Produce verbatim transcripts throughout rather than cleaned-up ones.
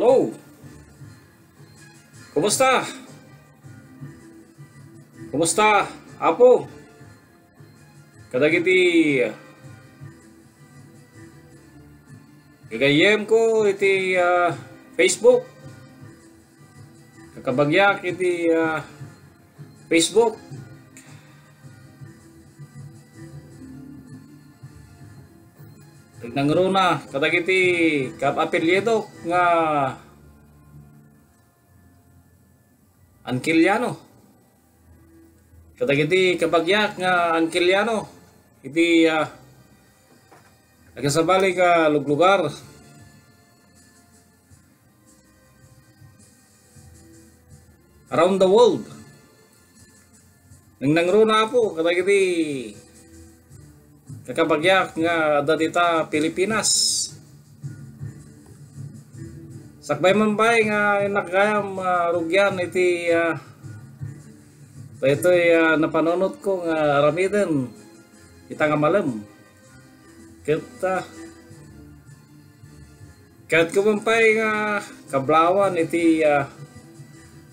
Oh, kumusta? Kumusta, Apo? Kadagiti gagayyemko iti, ah, Facebook. Kakabagiak iti, ah, Facebook. Nagnangruna kadagiti kaapelyidok nga Angkiliano. Kadagiti kabagiak nga Angkiliano iti, ah, nakasabali nga luglugar around the world. Nagnangruna, Apo, kadagiti kakabagiak nga adda dita Pilipinas. Sakbay man pay nga innak gayam, ah, rugian iti, ah, daytoy, ah, napanunotko nga aramiden ita nga malem. Ket, ah, kayatko man pay nga kablawan iti, ah,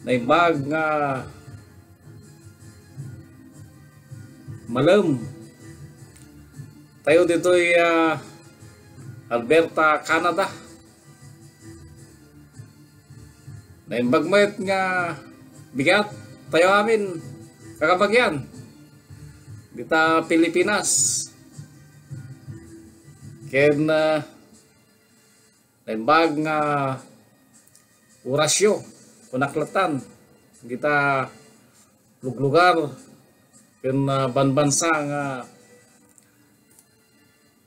naimbag nga malem. Tayo ditoy, ah, Alberta, Canada. Naimbag met nga bigat tayo amin, kakabagian, dita Pilipinas. Ken, ah, naimbag nga orasyo, kunak latan, dita luglugar, ken, ah, banbansa nga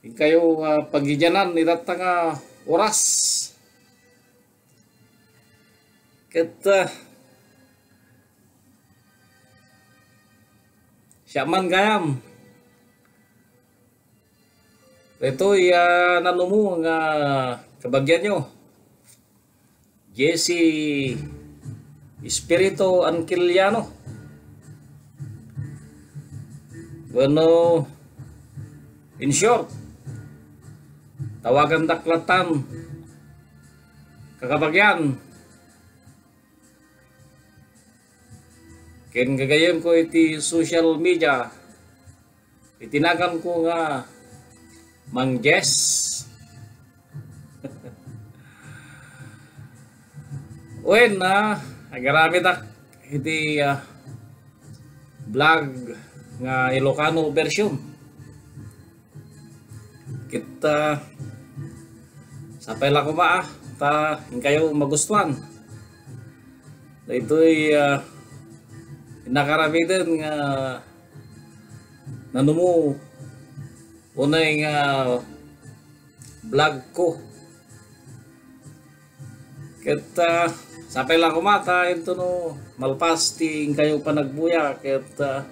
inkayo, ah, pagidianan itatta nga oras. Ket, ah, siak man gayam. Daytoy, ah, nanumo nga kabagianyo. Jesse Espiritu Angkiliano. Wenno, in short, tawagandak latan, kakabagian, ken gagayyemko iti social media, iti naganko nga Mang Jess. Wen, ah, agaramidak iti, ah, vlog nga Ilocano version. Ket, ah, sapay la koma, ah, ta inkayo magustuan. Daytoy, ah, innak aramiden nga nanumo unay nga vlog ko. Ket, ah, sapay la koma ta intono malpas ti inkayo panagbuya ket, ah,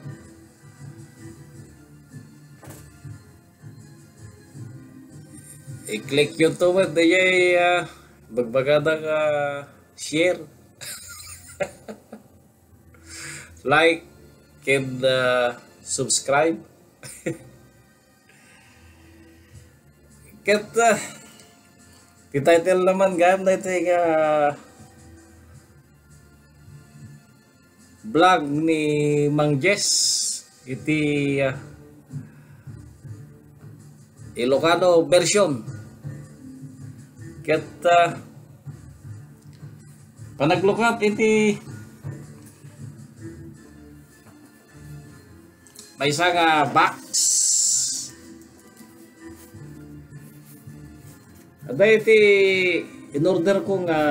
i-click yun to met, dayay, ah, bagbagada nga share, like, ken, ah, subscribe. Ket, ah, ti title naman gayam daytoy nga vlog ni Mang Jess iti, ah, Ilocano version. Ket, ah, panaglukat iti maysa nga box. Adda iti in-order ko nga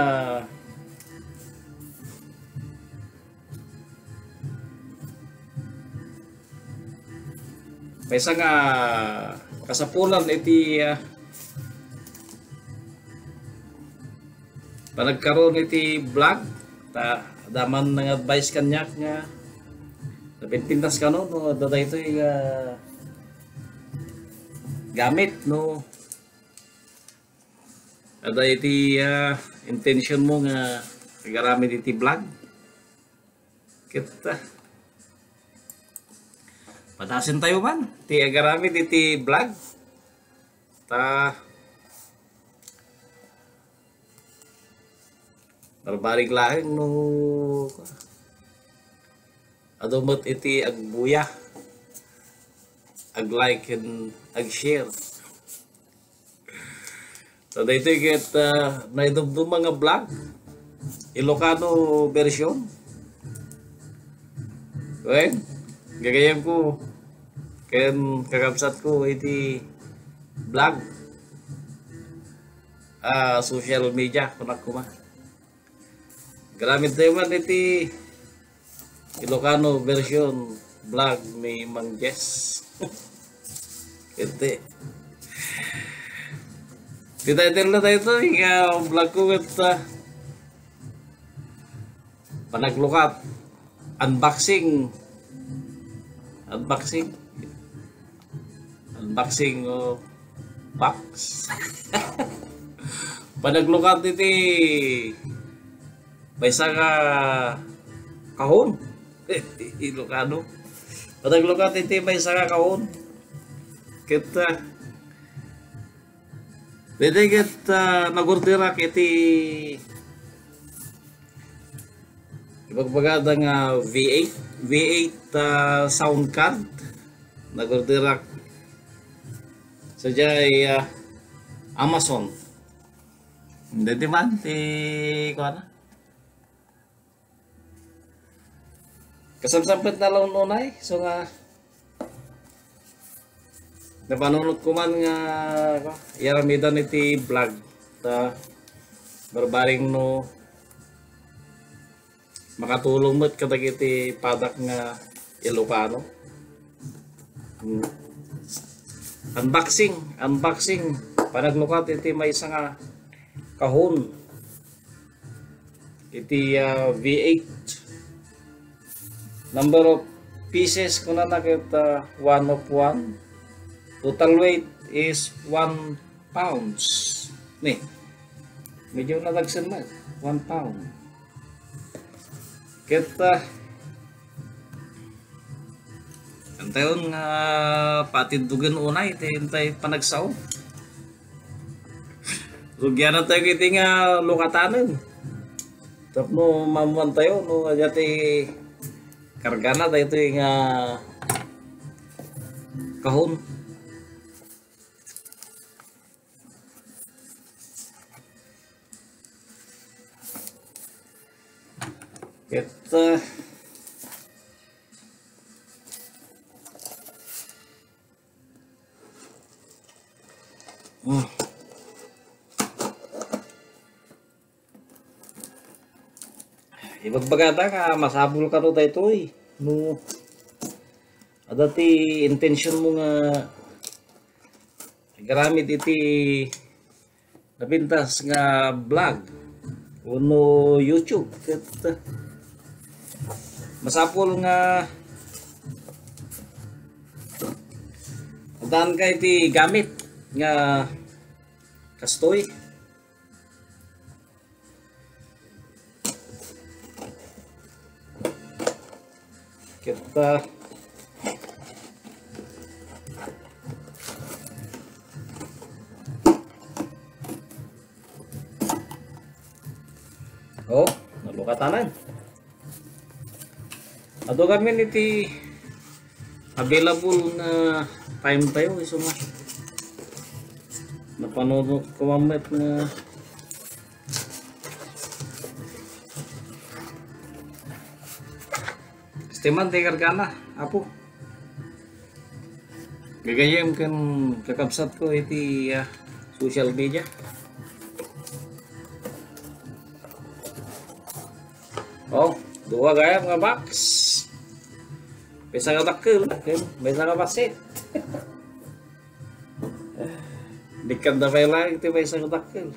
maysa nga kasapulan iti, ah, panagkaron iti vlog, ta adda man nang-advise kaniak nga napinpintas kano no adda daytoy nga gamit no adda iti, ah, intention mo nga agaramid iti vlog. Ket, ah, padasen tayo man ti agaramid iti vlog. Ta, Barbarig laeng no adu met iti agbuya, ag-like, ken ag-share. So, daytoy ket, ah, naidumduma nga vlog, Ilocano version. Wen, gagayem ko ken kakabsat ko iti vlog, ah, social media, kunak koma. Garamid tayo man iti Ilocano version vlog ni Mang Jess. Iti, ti title na daytoy nga vlog ko ket, ah, panaglukat, unboxing, unboxing, unboxing o box. Panaglukat iti maysa nga kahon. Ilocano. Panaglukat iti maysa nga kahon. Ket, ah, daytoy ket, ah, nagorderak iti ibagbagada nga V eight, V eight, ah, sound card. Nagorderak sadiay, ah, Amazon. Daytoy man ti kuana. Kasabsabet na la unay, so nga, napanunot ko man nga, ko, iyaramidan iti vlog. Ta, barbaring no, makatulong met kadagiti padak nga Ilocano. Hmm. Unboxing, unboxing. Panaglukat iti maysa nga kahon. Iti, ah, V eight. Number of pieces, kunana ket, ah, one of one. Total weight is one pounds. Ni, medyo nadagsen met. One pound. Ket, ah, Antayon nga patiddogen unay ti intay panagsao. Rugianan tayo iti nga lukatanen. Tapno mamuan tayo no adda ti kargana tayo iti nga kahon. Ket, ah, hmm. Ibagbagata nga masapul kano daytoy. No, adda ti intention mo nga agaramid iti napintas nga vlog wenno YouTube. Ket masapul nga addaan ka iti gamit nga kastoy. Kita. Oh, nalukatanan. Adu kami iti available nga time tayo, isu nga. Napanunot ko met nga Esteman ti kargana, apo. Gagayem ken kakabsat ko iti, ah, social media. Oh, dua gayam nga box. Maysa nga dakkel, ken maysa nga bassit. Dikkanda pay laeng ti maysa nga dakkel.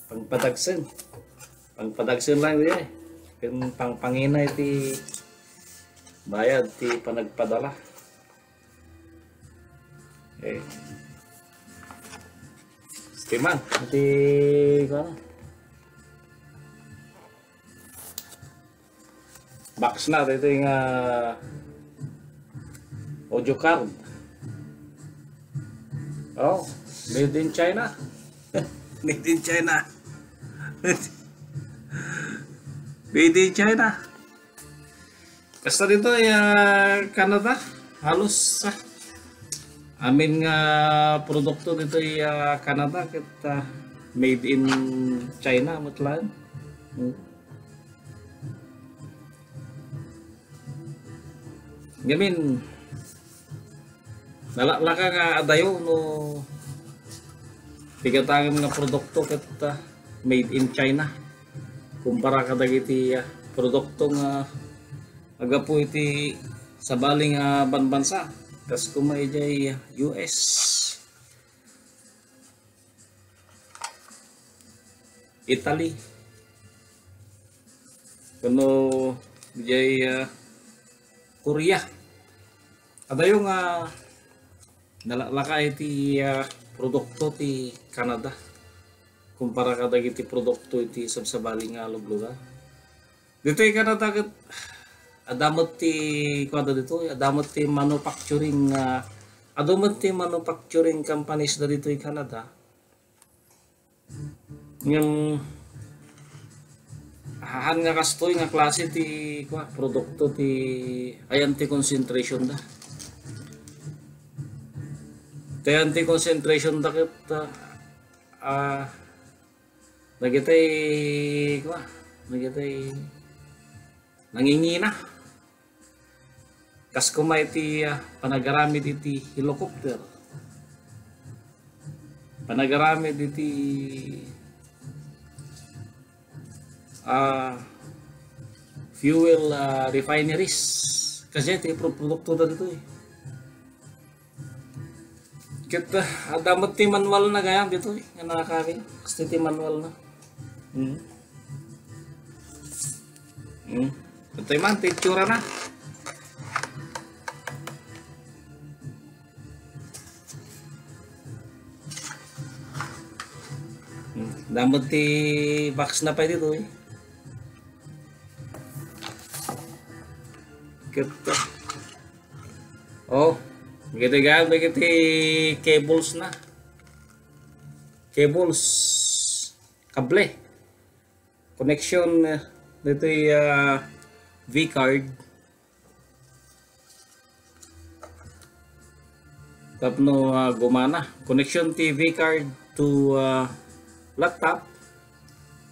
Pangpadagsen. Pangpadagsen lang diay. Ken pangpangina iti bayad ti panagpadala. Eh. Esteman, iti, kuan. Box na, ito yung, ah, audio card. Oh, made in China. Made in China. Made in China. Kasta ditoy, ah, Canada, halos, ah, amin nga produkto ditoy, ah, Canada ket, ah, made in China met laeng. Hmm. Ngamin, nalaklaka nga adayo no ti gatangem nga produkto ket, ah, made in China kumpara kadagiti, ah, produkto nga aggapu iti sabali nga banbansa, kas koma idiay U S, Italy, wenno idiay, ah, Korea. Adayo nga nalaklaka iti, ah, produkto ti Canada kumpara kadagiti produkto iti sabsabali nga luglugar. Ditoy Canada ket adda met ti kuada ditoy, adda met ti manufacturing, ah, adu met ti manufacturing companies da ditoy Canada. Ngem, haan nga kastoy nga klase ti, kua, produkto ti, ayan ti concentration da. Ti ayan ti concentration da ket, ah, ah, dagitay, kua, dagitay nangingina. Kas koma iti, ah, panagaramid iti helicopter. Panagaramid iti, ah, fuel, ah, refineries. Kasi iti pro-, produkto da ditoy. Ket, ah, adda met ti manual na gayam ditoy, nga nakakari. Kasta ti manual na. Hmm. Hmm. Itoy man, ti itsura na. Hmm. Adda met ti box na pay ditoy. Ket, oh, dagiti gayam, dagiti cables na. Cables, kable. Connection, eh, ditoy, ah, V card. Tapno, ah, gumana. Connection ti V card to, ah, laptop.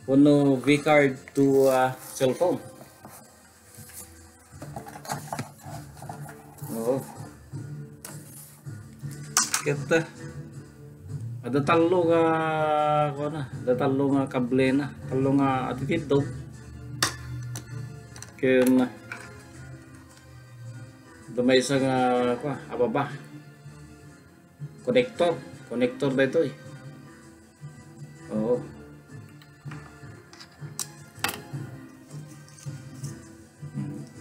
Wenno V card to, ah, cellphone. Oo. Ket, ah, adda tallo nga, kuana, adda tallo nga kable na, tallo nga atitidto. Ken, ah, adda maysa nga, kua, ababa. Connector. Connector daytoy. Oo.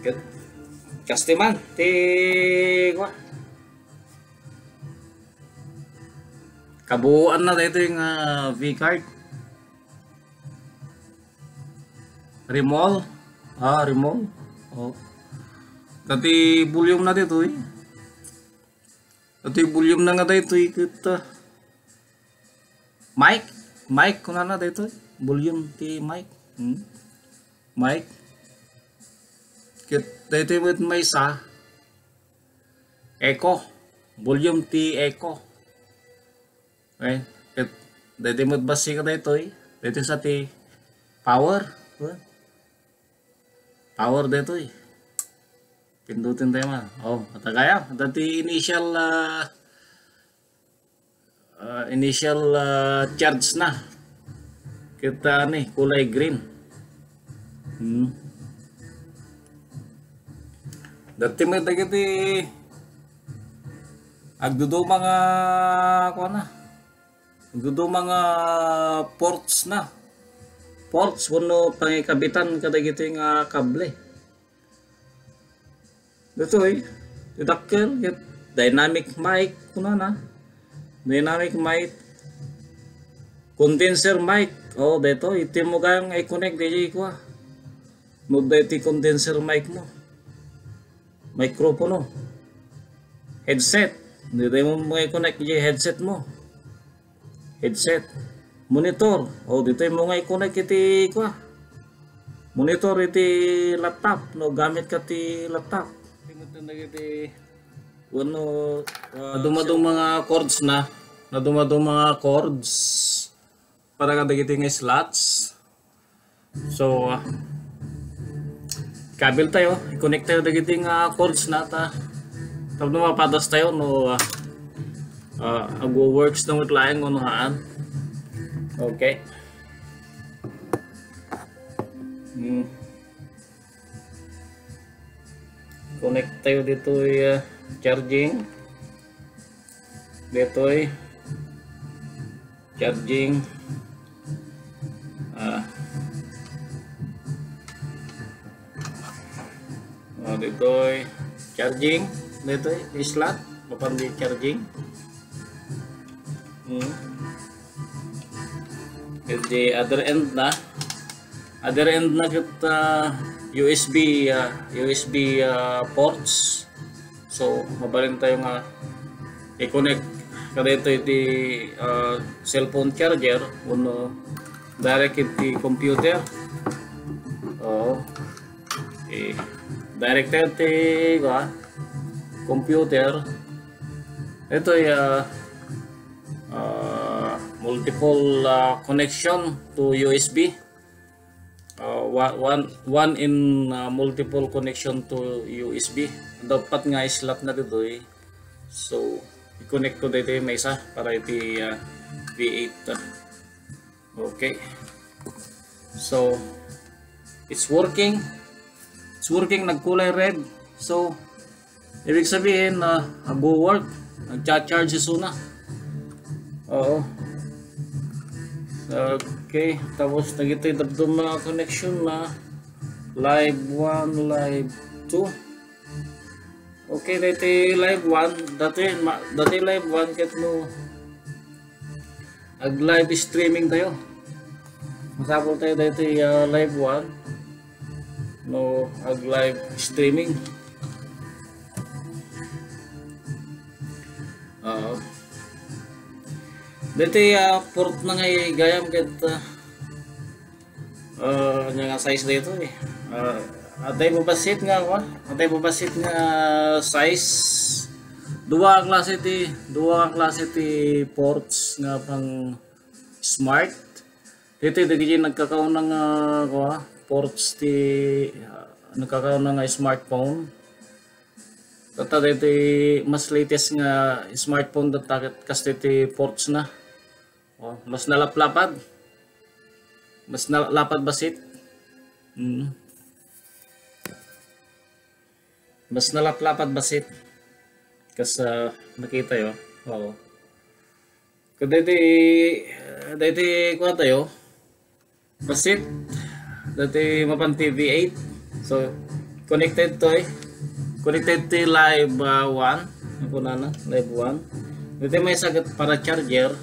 Ket, kasta man, ti, kua. Kabuoan na daytoy nga V card. Remol. Ah, remol. Oh. Dati volume na ditoy. Dati volume na nga daytoy ket, ah, mic. Mic kunana daytoy. Volume ti mic. Hmm? Mic. Ket daytoy met maysa. Echo. Volume ti echo. Okay? Ket daytoy met bassit daytoy. Daytoy sa ti power. Power daytoy. Pindutin tayo man. Oh, adda gayam. Adda ti initial, ah, ah, initial, ah, charge na. Kita ni, kulay green. Hmm. Dati met dagiti agduduma nga, kuana. Agduduma nga ports na. Ports wenno pangikabitan kadagiti nga kable. Ditoy, ti dakkel, ket dynamic mic, kunana. Dynamic mic, condenser mic. Oh, daytoy, iti mo gayam nga i-connect, daytoy, kua. No, daytoy condenser mic mo. Mikropono. Headset. Daytoy mo nga i-connect, daytoy headset mo. Headset. Monitor. Oh, daytoy mo nga i-connect iti, kua. Monitor iti laptop, no gamit ka ti laptop. Wenno, ah, dumadung mga cords na, nadumadung mga cords para kadagiti nga slots. So, ah, kabil tayo, i-connect tayo dagiti nga cords na ta. Tapno mapadas tayo no, ah, ah, agwo-works na met laeng no haan. Okay. Hmm. Connect tayo ditoy, ah, charging. Ditoy charging. Ah. Ah, ditoy charging. Ditoy slot. Mapan di charging. Hmm. Iti other end na. Other end na ket, ah, U S B, ah, U S B, ah, ports. So, mabalin tayo nga i-connect kadaytoy iti, ah, cellphone charger wenno direct iti computer. Oo. Eh, direct tayo ti, ah, computer. Ito ay, ah, ah, multiple, ah, connection to U S B. Ah, wa-, one, one in, ah, multiple connection to U S B. Dapat nga slot na ditoy. So, i-connect ko dito yung may isa para iti, ah, V eight. Okay. So, it's working. It's working, nagkulay red. So, ibig sabihin na nagwo-work, nagcha-charge isuna. Oo. Okay, tapos dagiti dadduma nga connection na live one, live two. Okay, daytoy live one, dati ma-, dati live one ket no ag-live streaming tayo. Masapul tayo daytoy, ah, live one. No, ag-live streaming. Oo. Daytoy, ah, port na nga gayam ket, ah, ah, ania nga size daytoy. Ah, adda babassit nga, wa? Adda babassit nga size. Dua a klase ti, dua a klase ti ports nga pang smart. Iti dagiti nagkakauna nga, kua, ports ti, ah, nagkakauna nga smartphone. Tatta daytoy mas latest nga smartphone tatta ket kas daytoy ports na. Oh, mas nalaplapad. Mas nalaplapad bassit. Mm. Mas nalaplapad bassit. Kas, ah, nakita yo. Oo. Kadaytoy, ah, daytoy kua tayo. Bassit. Daytoy mapan ti V eight. So, connected to eh. Connected to live, ah, one. Ang kunana, live one. Daytoy may isa ket para charger.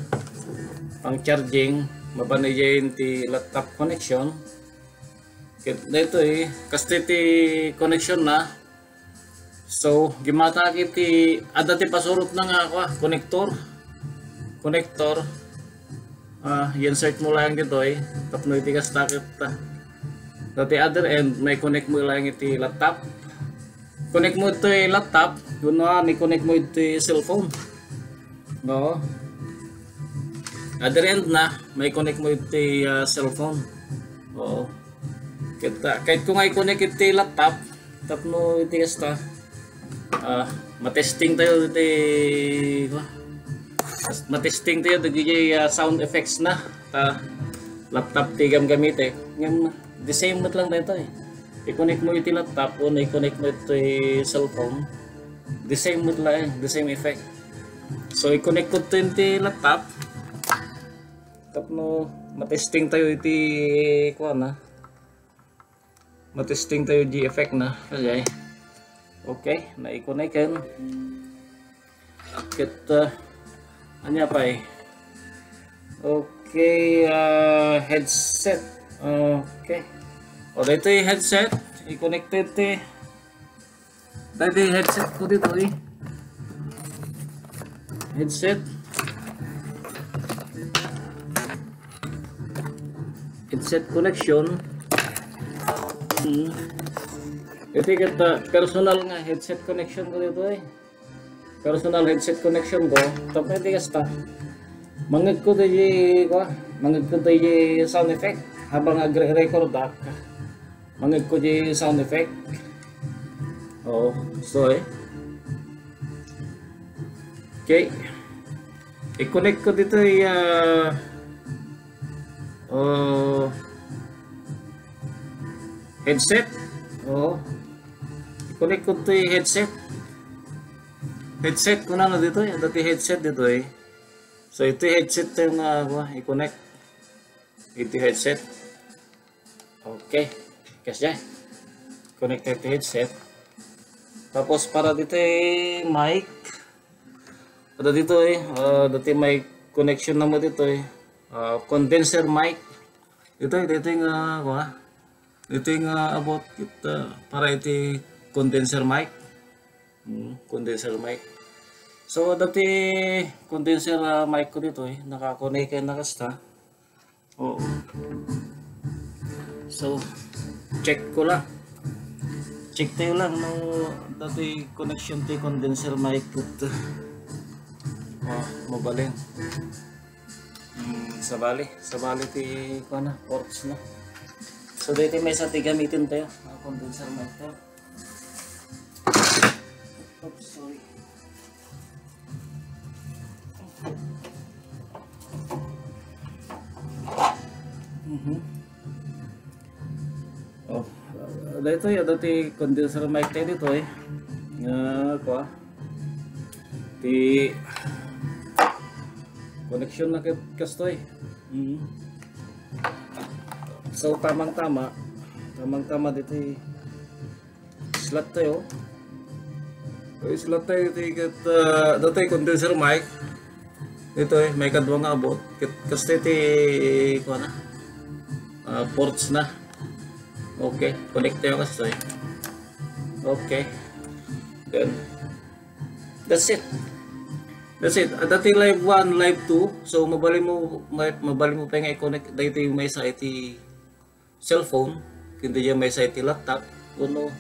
Pang charging. Mapan idiay ti laptop connection. Ket daytoy, kas ti connection na. So, gimmatak iti, adda ti pasurotna nga, kua, connector. Connector. Ah, i-insert mo laeng ditoy. Tapno iti kasta ket, ah, daytoy other end, mai-connect mo laeng iti laptop. Connect mo iti laptop, wenno, ah, i-connect mo iti cellphone. No? Other end na, mai-connect mo iti, ah, cellphone. Oo. Ket, ah, kayatko nga i-connect iti laptop, tapno iti kasta, ah, matesting tayo iti, kua, matesting tayo dagiti, ah, sound effects na. Ta laptop ti gamgamit eh. Ngem, the same met lang daytoy. I-connect mo iti laptop wenno i-connect mo iti cellphone. The same met lang, the same effect. So, i-connect ko iti laptop. Tapno matesting tayo iti, kua, ah. Matesting tayo di effect na. Kayat, okay, na-connect-en. Ket, ah, ania pay? Okay, ah, headset. Okay. O, daytoy headset. I-connected ti. Daytoy headset ko ditoy. Headset. Headset connection. Iti ket, ah, personal nga headset connection ko ditoy. Personal headset connection ko. Tapno iti kasta, mangngegko diay, kua, mangngegko diay sound effect habang agre-recordak. Mangngegko diay sound effect. Oo, so, eh. Okay. I-connect ko ditoy, ah, oh, headset. Oo. I-connect ko ditoy headset. Headset, kunana ditoy. Adda ti headset ditoy. So, iti headset tayo nga, ah, i-connect. Iti headset. Okay. Kasdiay. Connected to headset. Tapos para ditoy mic. Adda ditoy, ah, adda ti mic connection na mo ditoy. Ah, condenser mic. Ditoy, ditoy nga, kua. Ditoy nga about it, ah, para iti condenser mic. Hmm, condenser mic. So, adda ti condenser, ah, mic ko ditoy. Naka-connect na kasta. Oo. So, check ko lang. Check tayo lang no adda ti connection ti condenser mic ket, ah, mabalin. Hmm, sabali, sabali ti kuana, ports na. So, daytoy maysa ti gamitin tayo, ah, condenser mic tayo. Oops, sorry. Mhm. Oh, daytoy, adda ti condenser mic tayo ditoy. Nga, kua. Ti connection na ket kastoy. Mhm. So, tamang-tama. Tamang-tama ditoy. Slot tayo. Slot tayo iti ket, ah, daytoy condenser mic. Ditoy, maikadua nga abut. Ket kasta iti, kuana, ah, ports na. Okay, connect tayo kastoy. Okay. Then, that's it. That's it. Adda ti live one, live two. So, mabalin mo, ma-, mabalin mo pa nga i-connect daytoy maysa iti cellphone, ken diay maysa iti laptop, wenno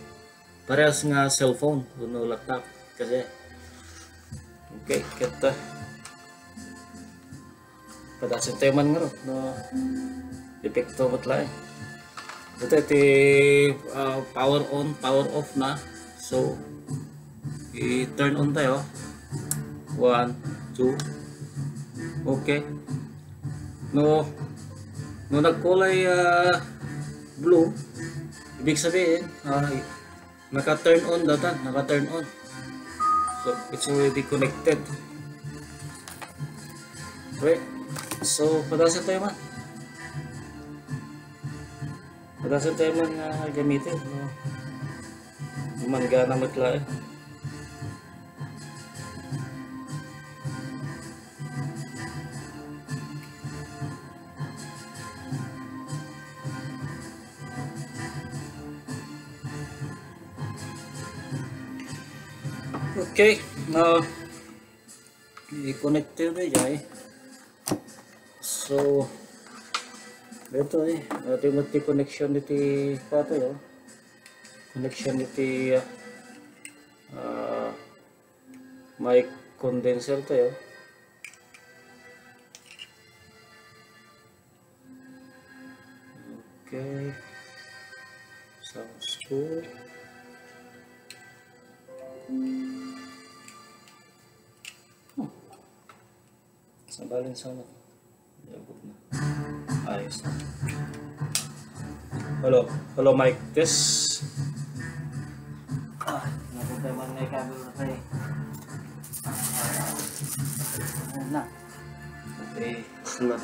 parehas nga cellphone wenno laptop. Kasi, okay, ket, ah, padasen tayo man ngarud no epekto met laeng. Ito, iti, ah, power on, power off na. So, i-turn on tayo. One, two. Okay. No, no nagkulay, ah, blue, ibig sabihin, ah, naka-turn on dayta, naka-turn on. So, it's already connected. Okay. So, padasen tayo man. Padasen tayo man nga gamitin, no? Manggana met laeng. Okay, now i-connect tayo diay. So, ito eh, ito yung connection diti pa tayo. Connection diti, ah, ah, mic condenser tayo. Okay. Sounds good. Hmm. Sa balance sound. Ayos na. Hello. Hello, mic test. Ah, napunta man may kabel na tayo. Ayan na. Okay. Na.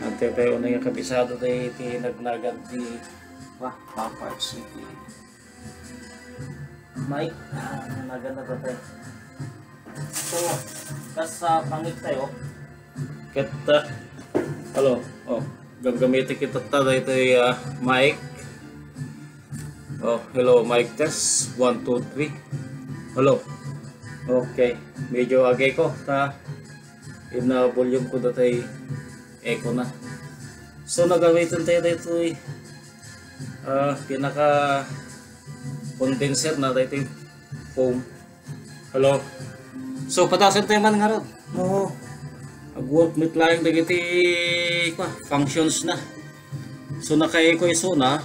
Ante tayo na yung kabisado tayo iti nagnagan ti, wah, Papa City. Mic, ah, naganda pa tayo. So, kas sa pangit tayo. Ket, ah, hello, oh, gamgamiti kita ta daytoy, ah, mic. Oh, hello, mic test. One, two, three. Hello. Okay, medyo agay ko ta in, ah, volume ko daytoy echo na. So, nagawiten tayo daytoy, ah, pinaka condenser na daytoy foam. Hello. So, patasen tayo man ngarud. No. Ag-work met laeng dagiti, kwa, functions na. So, naka-echo isu na.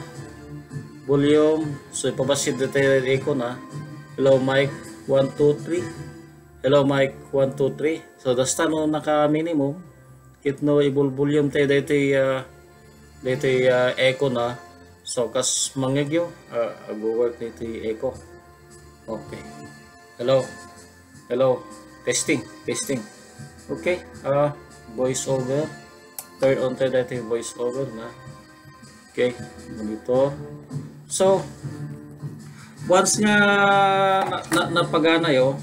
Volume. So, ipabasit daytoy echo na. Hello, mic. One, two, three. Hello, mic. One, two, three. So, basta no naka-minimum, ket no ibulbulyom tayo daytoy, ah, daytoy, ah, echo na. So, kas mangngegyo, ah, ag-work daytoy echo. Okay. Hello. Hello. Testing. Testing. Okay. Ah, voice over. Turn on tayo daytoy voice over na. Okay, monitor. So, once nga na, na, napaganayo,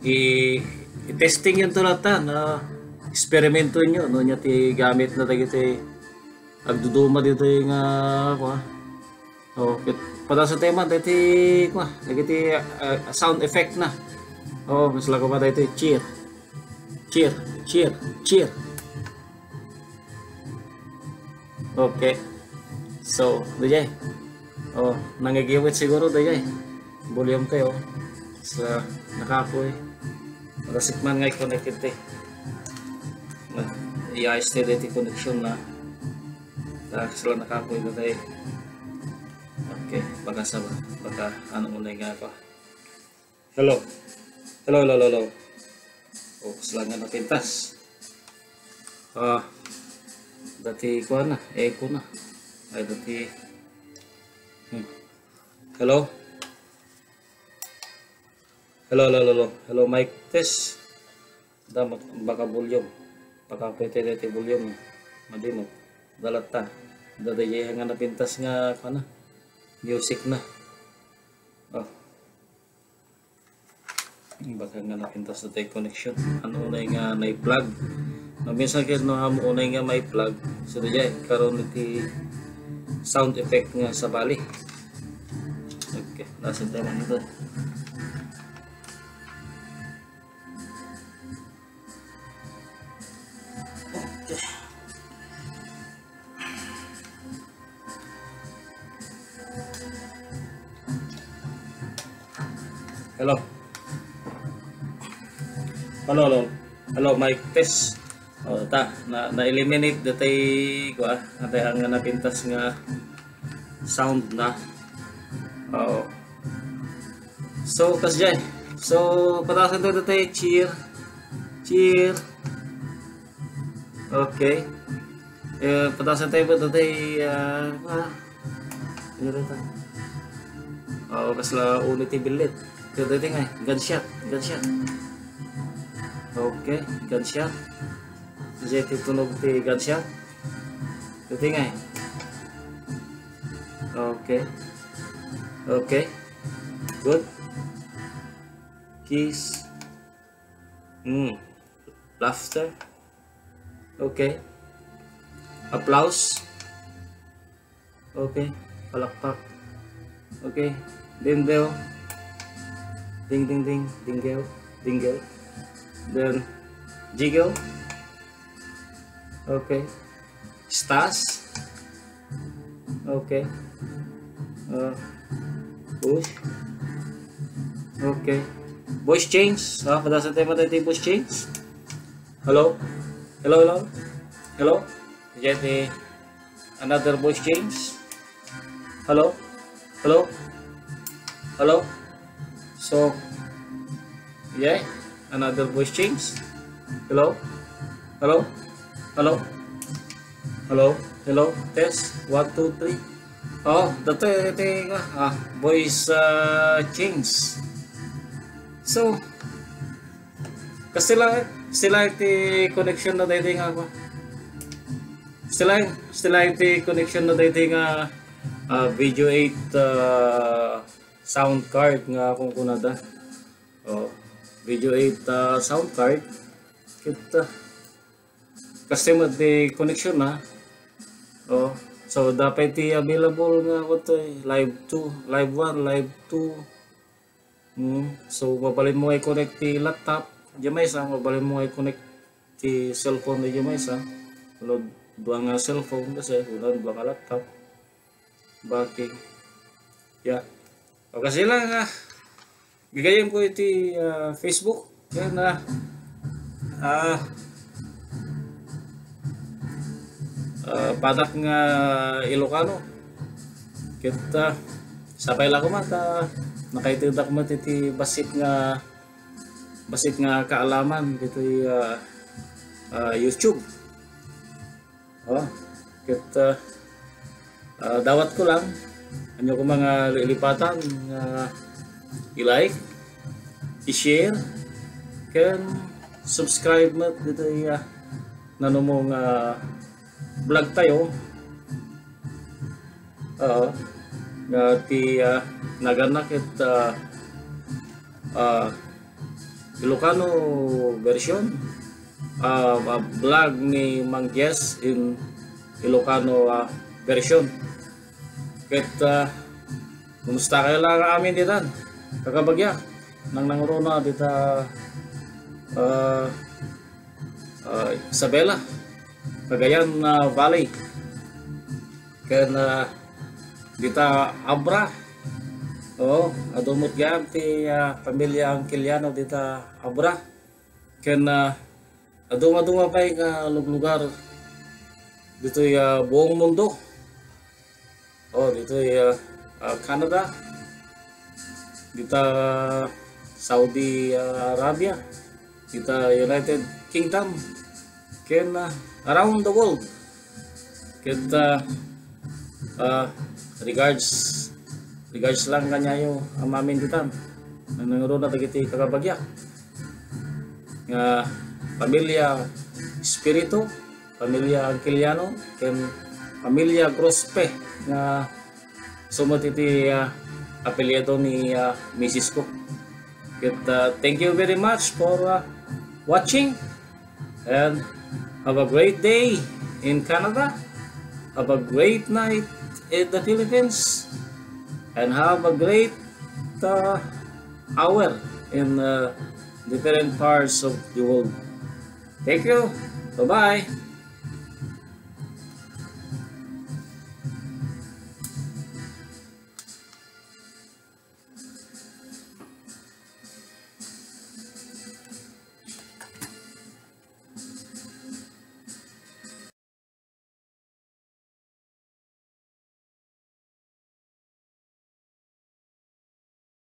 i, i-testing yun to latta, na eksperimento nyo, no, nya ti gamit na dagiti agduduma dito nga, kwa. Oh, kit, pada sa tema, dagiti, kwa, dagiti, ah, sound effect na. Oh, mas lago pa dito, cheer. Cheer, cheer, cheer. Okay. So, dayjay. Oh, nangigiwit siguro, dayjay. Volume kayo. Sa nakapoy. Magasik man nga i-connect iti. Mag-, i-ayos tayo dito connection na. Ah, sila nakapoy na tayo. Okay, baka sa, baka ano mo na nga pa. Hello. Hello, hello, hello, hello. Oh, sila nga napintas. Ah, dati kuan na, echo na. Ay, dati. Hmm. Hello? Hello, hello, hello, hello. Hello, mic test. Da, mak-, baka volume. Baka pwede dati volume. Madi mo. Dalat ta. Dati nga napintas nga, kuan na. Music na. Oh. Baka nga napintas na tayo connection. Ano unay nga na-plug? No, minsan kayo no amo unay nga may plug. So, dayjay, karon iti sound effect nga sabali. Okay, nasa tayo man ito. Okay. Hello. Hello, hello. Hello, mic test. Oh, ta, na, na-eliminate datay, kwa, atay ang napintas nga sound na. Oo. So, kasjay. So, patasan tayo datay, cheer. Cheer. Okay. Eh, patasan tayo po dati, ah, ah, ano rin ta? Oh, kasla unit ti billit. Kaya dati nga, gunshot, gunshot. Okay, gunshot. Kasi titunog ti gunshot. Dati nga, eh. Okay. Okay. Good. Kiss. Hmm. Laughter. Okay. Applause. Okay. Palakpak. Okay. Dindel. Ding, ding, ding. Dingel. Dingel. Then, jiggle. Okay. Stars. Okay. Uh, push. Okay. Voice change. Ah, pada sa tema tayo voice change. Hello? Hello, hello? Hello? Jadi, another voice change. Hello? Hello? Hello? So, yeah, another voice change. Hello? Hello? Hello? Hello? Hello? Test. One, two, three. Oh, dati, dati nga. Ah, voice, uh, change. So, kasi sila, sila ti connection na dati nga ako. Sila, sila ti connection na dati nga, ah, Video eight, ah, sound card nga akong kunada. Oh, Video eight, ah, sound card. Kita. Customer di connection na. Oh, so dapat ti available nga kuto eh. Live two, live one, live two. Hmm. So, mabalin mo nga i-connect ti laptop, diyan may isa, mabalin mo nga i-connect ti cellphone, diyan may isa. Load. dua nga cellphone kasi, kunan dua nga laptop. Baki. Ya. O, kasi lang, ah, gagayyemko iti, ah, Facebook. Yan, ah, ah, ah, padak nga Ilocano. Ket, ah, sapay la koma ta nakaitedak met iti bassit nga, bassit nga kaalaman ditoy, ah, ah, YouTube. Oh, ket, ah, ah, dawatko lang, ania koma nga lilipatan nga i-like, i-share, ken subscribe met ditoy, ah, nanumo nga vlog tayo. Oo. Nga ti, ah, naganna ket, ah, ah, Ilocano version, ah, ah, vlog ni Mang Jess in Ilocano, ah, version. Ket, ah, kumusta kayo lang amin ditan? Kakabagya, nang nangruna dita, ah, ah, Isabela, Cagayan, ah, Valley. Ken, ah, dita Abra. Oo, adu met gayam ti, ah, pamilya Angkiliano dita Abra. Ken, ah, adu nga, adu nga pay nga luglugar ditoy, ah, buong mundo. Oh, ditoy, ah, ah, Canada, dita Saudi Arabia, dita United Kingdom, ken, ah, around the world. Ket, ah, ah, regards, regards lang kaniayo, amin ditan. Nangruna dagiti kakabagyak nga pamilya Espiritu, pamilya Angkiliano, ken pamilya Grospe nga isu met iti, ah, apelyido ni, ah, misis ko. Ket, ah, thank you very much for, ah, watching, and have a great day in Canada. Have a great night in the Philippines. And have a great, uh, hour in, uh, different parts of the world. Thank you. Bye-bye.